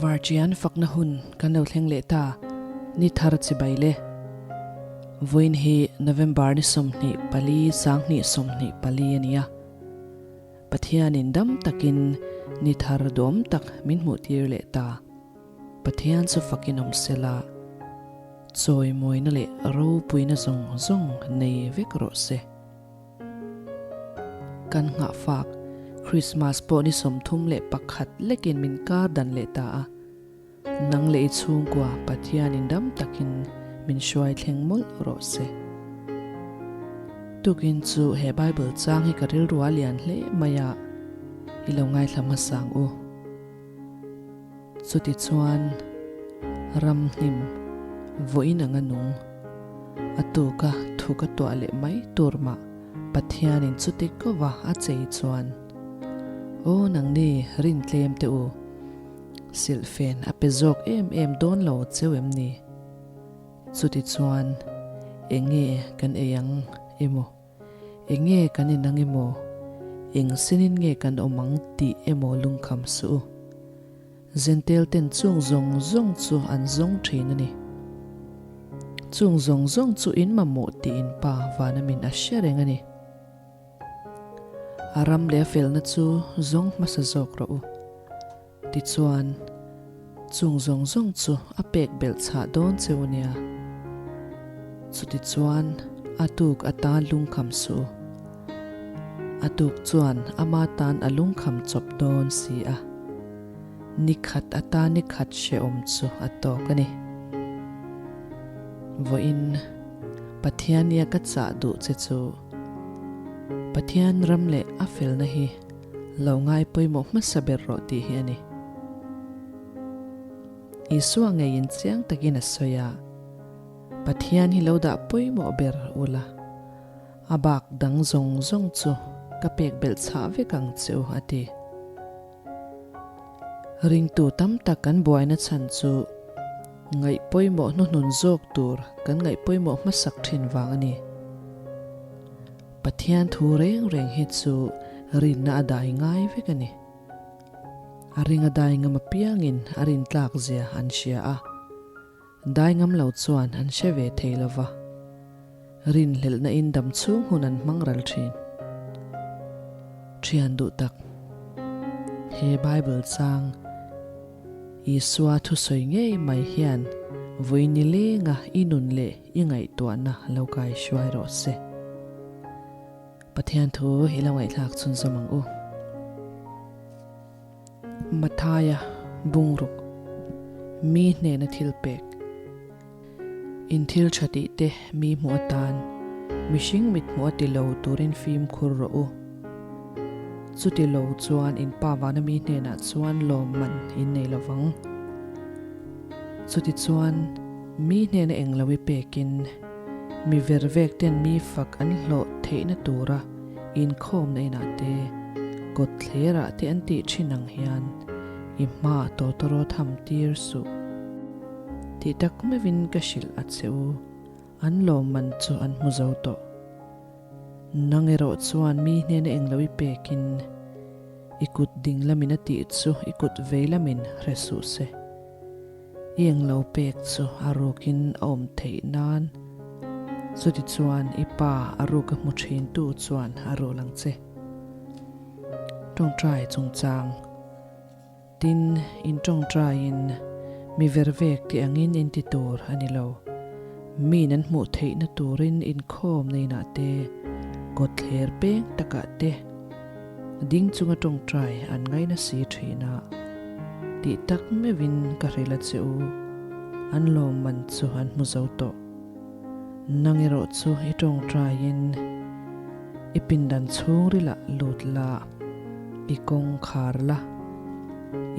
Varṭian fakna hun kan lo thleng leh ta, ni thar chibai le. Vawiin hi November ni 24, 2024 a ni a. Pathianin dam takin ni thar duam tak min hmuhtir leh ta. Pathian chu fakin awm sela, chawimawina leh ropuina zawng zawng nei vek rawh se. Kan nghahfak Krismas pawh ni 31 lekin min kar dan leh ta a. Nang leh i chhungkua Pathianin dam takin min hruai thleng mawlh rawh se. Tukin chu he Bible chang hi ka rilru a lian hle mai a, i lo ngaithla hmasa ang u. Chutichuan ramhnim vawiin anga nung, a tuka thu ka tuah leh mai tur mah Pathianin chuti kova a chei chuan, Aw nangni rintlem teh u, silhfen a pe zawk em em dawn lo cheu em ni? Chutichuan eng nge kan ei ang emaw? Eng nge kan inang emaw? Eng sinin nge kan awm ang tih emaw lungkham suh u. Zentel ten chung zawng zawng chu an zawng thin a ni. Chung zawng zawng chu in mamawh tih in Pa vana min a hre reng a ni. A ram leh a felna chu zawng hmasa zawk rawh u. Tichuan, chung zawng zawng chu a pek belh chhah dawn che u nia. Chutichuan, a tuk atan lungkham suh u. A tuk chuan ama tan a lungkham chawp dawn si a. Ni khat atan ni khat hrehawm chu a tawk a ni. Vawiin, Pathian nia ka chah duh che chu, Pathian ram leh a felna hi Lo ngai pawimawh hmasa ber rawh tih hi a ni. Isua ngeiin chiang takin a sawi a, Pathian hi lo dah pawimawh ber ula, a bak dang zawng zawng chu ka pek belh chhah vek ang che u a ti. Ringtu tam tak kan buaina chhan chu ngaih pawimawh hnuhnun zawk tur kan ngaih pawimawh hmasak thin vang a ni. Pathian thu reng reng hi chu rinna a dai ngai vek a ni. A ring a dai ngam apiangin a rin tlak zia an hria a, dai ngam lo chuan an hre ve thei lo va, rinhlelhna in dam chhung hun an hmang ral thin. Thian duh tak, he Bible chang Isua thusawi ngei mai hian vui nilenga i nun leh I ngaihtuahna lo kai hruai rawh se. Pathian thu i lo ngaihthlak chhunzawm ang u. Mathaia bungruk, mi hnena thil pek, in thil tha tih te mi hmuh atan mihring mit hmuh a ti lo turin fimkhur rawh u. Chuti lo chuan in pa vana mi hnenah chuan lawmman in nei lo vang. Chutichuan mi hnena eng lo i pekin mi ver vek ten mi fak an hlawh theihna tura inkhawmna inah te, kawt thlerah te an tih thin ang hian i hmaah tawtawraw tham tir suh. Tih tak meuhin ka hrilh a che u, an lawmman chu an hmu zo tawh. Nang erawh chuan mi hnena eng lo i pekin i kut ding lamin a tih chu i kut vei lamin hre suh se. I eng lo pek chu a rukin a awm theih nan chutichuan i pa a ruka hmu thin tu chuan a rul ang che. Tawngtai chungchang Tin, in tawngtaiin mi vervek tih angin in ti tur a ni lo. Miin an hmuh theihna turin inkhawmna inah te, kawtthler peng takah te ding chunga tawngtai an ngaina si thin a. Tih tak meuhin ka hrilh a che u, an lawmman chu an hmu zo tawh. Nang erawh chu i tawngtaiin i pindan chhungrilah lut la, i kawng khar la,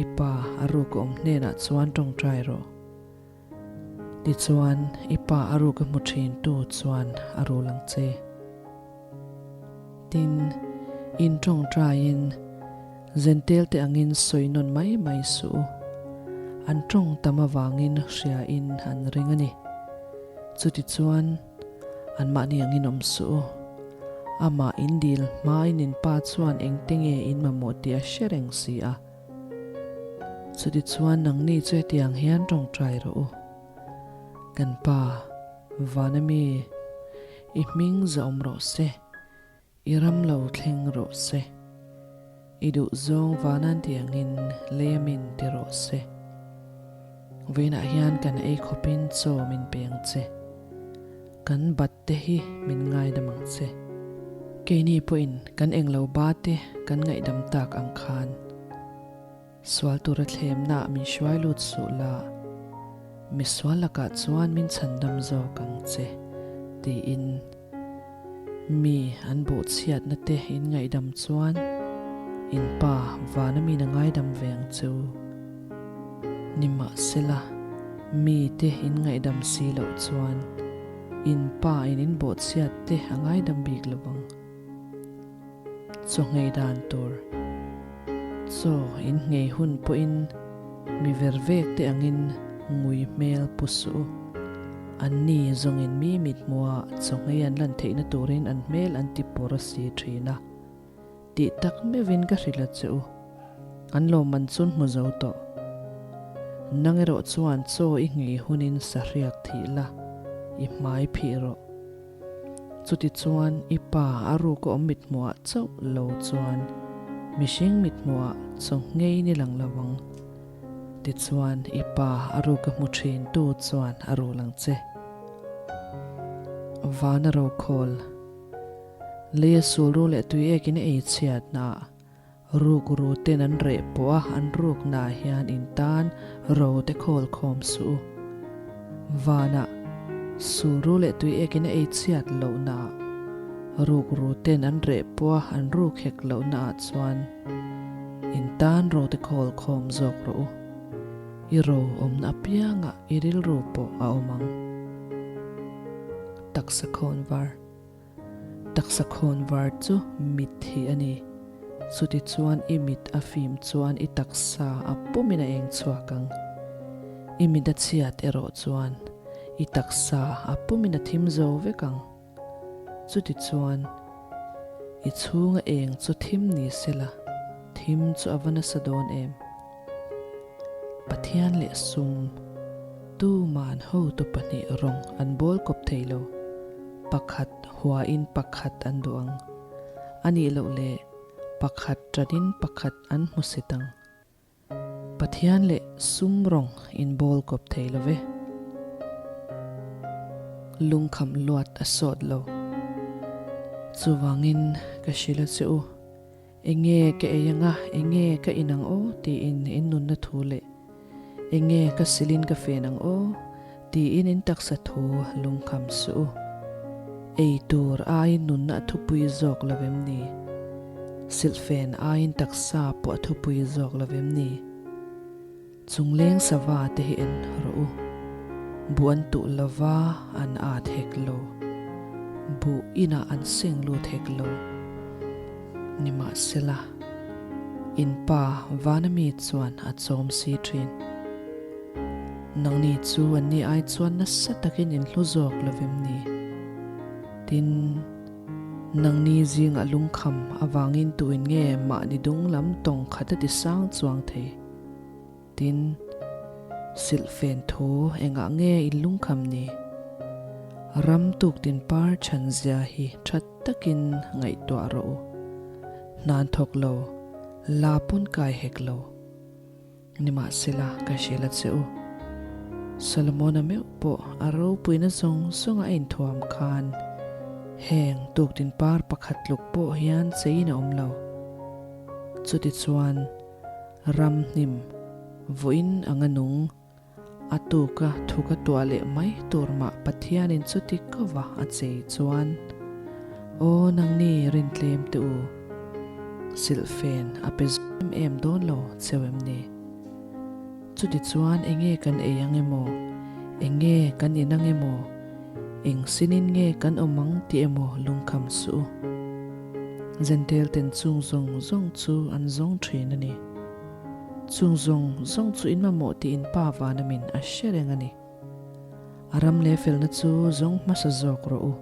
i pa a ruk awm hnenah chuan tawngtai rawh. Tichuan, i pa a ruk a hmu thin tu chuan a rul ang che. Tin, in tawngtaiin Zentel te angin sawi nawn mai mai suh u. An tawng tam avangin hria in an ring a ni. Chutichuan, anmahni angin awm suh u. Amah in dil hmain in pa chuan engte nge in mamawh tih a hre reng si a. Chutichuan nangni chu hetiang hian tawngtai rawh u, Kan Pa, vana mi, i hming zahawm rawh se, i ram lo thleng rawh se, i duhzawng vanan tiangin lei a min ti rawh se. Vawiinah hian kan ei khawpin chaw min pe ang che. Kan bat te hi min ngaidam ang che. Keini pawhin kan englo ba te kan ngaihdam tak ang khan sual tura thlemnaah min hruai lut suh la, misual lakah chuan min chhandam zawk ang che tiin mi an bawhchhiatna te in ngaihdam chuan in Pa vana min a ngaidam ve ang che u. Nimahsela, mite in ngaihdam si loh chuan in pa in in bawhchhiat te a ngaidam bik lo vang. Chaw nghei dan tur. Chaw in nghei hun pawhin mi ver vek te angin ngui hmel pu suh u. Anni zawngin mi mithmuha chaw nghei an lan theihna turin an hmel an ti pawr a si thin a. Tih tak meuhin ka hrilh a che u. An lawmman chun hmu zo tawh. Nang erawh chuan chaw i nghei hunin sahriak thih la, i hmai phih rawh. Chutichuan i pa a ruk a awm mithmuhah chauh lo chuan mihring mithmuhah chaw nghei ni lang lo ang. Tichuan i pa a ruk a hmu thin tu chuan a rul ang che. Vana rokhawl. Leia sulru leh tui ekin a ei chhiatnaah rukru ten an reh pawh a, an ruknaah hian in tan ro te khawl khawm suh u. Vanah sulru leh tui ekin a ei chhiat lohnaah rukru ten an reh pawh a, an ruk hek lohnaah chuan in tan ro te khawl khawm zawk rawh u. I ro awmna apiangah i rilru pawh a awm ang. Taksa khawn var. Taksa khawn var chu mit hi a ni. Chutichuan i mit a fim chuan i taksa a pumin a eng chhuak ang. I mit a chhiat erawh chuan i taksa a pumin a thim zo vek ang. Chutichuan i chhunga eng chu thim ni sela, thim chu a va nasa dawn em? Pathian leh sum, tuman hotu pahnih rawng an bawl kawp thei lo. Pakhat huain pakhat an duh ang. A nih loh leh pakhat ṭanin pakhat an hmu sit ang. Pathian leh sum rawng in bawl kawp thei lo ve. Lungkham luat a sawt lo. Chuvangin ka hrilh a che u. Enge ka ei anga, enge ka in ang aw tiin in nunna thu leh enge ka silin ka fen ang aw tiin in taksa thu lungkham suh u. Ei tur aiin nunna a thupui zawk lo vem ni? Silhfen aiin taksa pawh a thupui zawk lo vem ni? Chungleng sava te hi en rawh u. Buh an tuh lova an at hek lo. Buh inah an seng lut hek lo. Nimahsela, in pa vana mi chuan a chawm si thin. Nangni chu anni ai chuan nasa takin in hlu zawk lovem ni? Tin, nangni zingah lungkham avangin tuin nge mahni dung lam tawng khat a ti sang chuang thei? Tin, silhfen thu engah nge in lungkham ni? Ram tuktin par chhan zia hi tha takin ngaihtuah rawh u. Hnan thawk lo, la pawn kai hek lo. Nimahsela ka hrilh a che u. Solomona meuh pawh a ropuina zawng zawng a inthuam khan heng tuktin par pakhat tluk pawh hian cheiin a awm lo. Chutichuan, Ram hnim, vawiin anga nung, a tuka thuka tuah leh mai tur mah Pathianin chuti kova a chei chuan, Aw nangni rintlem te u, silhfen a pe em em dawn lo cheu em ni? Chuti chuan enge kan ei ang emaw, enge kan in ang emaw, Eng sinin nge kan awm ang tih emaw lungkham suh u. Zentail ten chung zawng zawng chu an zawng thin a ni. Chung zawng zawng chu in mamawh tih in pa vanamin a hre reng a ni. A ram leh felna chu zawng hmasa zawk rawh u.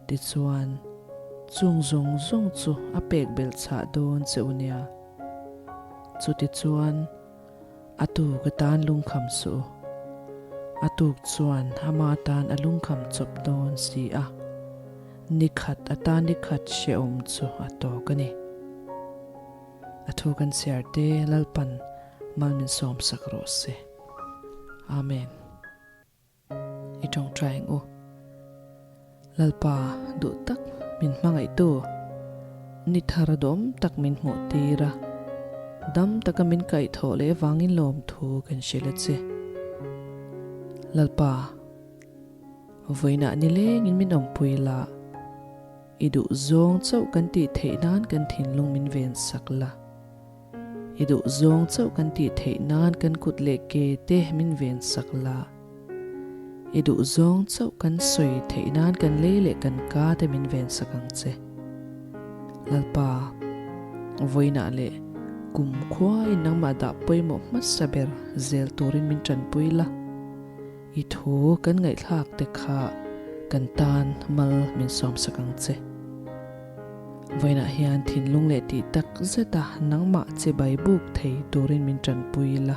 Tichuan, chung zawng zawng chu a pek belh chhah dawn che u nia. Chutichuan. A tuk atan lungkham suh u. A tuk chuan ama tan a lungkham chawp dawn si a, ni khat atan ni khat hrehawm chu a tawk a ni. A thu kan chhiar te Lalpan mal min sawm sak rawh se. Amen. I tawngtai ang u. Lalpa duh tak min hmangaihtu, ni thar dawm tak min hmuh tir a, dam taka min kaihthawh leh vangin lawmthu kan hrilh a che. Lalpa, vawiinah nilengin min awmpui la, i duh zawng chauh kan tih theih nan kan thinlung min vensak la. I duh zawng chauh kan tih theih nan kan kut leh ke te min ven sak la. I duh zawng chauh kan sawi theih nan kan lei leh kan ka te min ven sak ang che. Lalpa, vawiinah leh kum khuain nangmah dah pawimawh hmasa ber zel turin min tanpui la. I thu kan ngaihthlak te kha kan tan mal min sawmsak ang che. Vawiinah hian thinlung leh tih tak zeta nangmah chibai buk thei turin min tanpui la.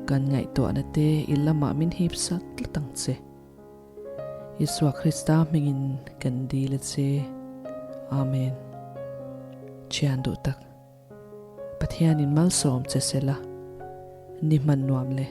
Kan ngaihtuahna te i lamah min hip sak tlat ang che. Isua Krista hmingin kan dil a che. Amen. Thian duh tak. Pathianin malsawm che sela, ni hman nuam le.